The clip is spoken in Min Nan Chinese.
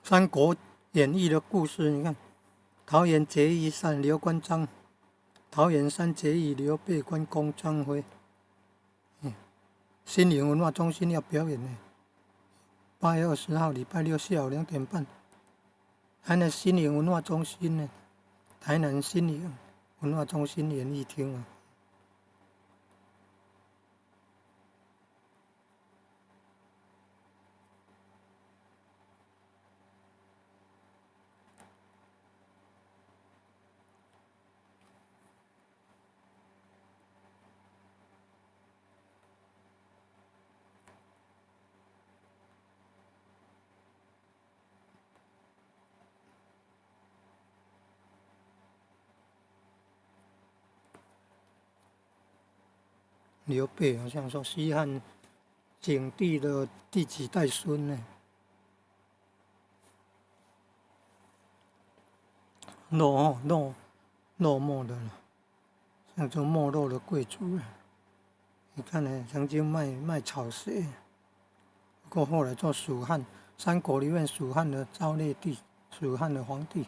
三國演義》的故事，你看，桃園結義三劉關張，桃園三結義劉備、關公、張飛。新營文化中心要表演呢，8月20號禮拜六下午2點半，台南新營文化中心呢，台南新營文化中心演藝廳啊。劉備好像說西漢景帝的第幾代孫呢？落寞的了，像這沒落的貴族啊。你看呢，曾經賣草鞋，不過後來做蜀漢，三國裡面蜀漢的昭烈帝，蜀漢的皇帝。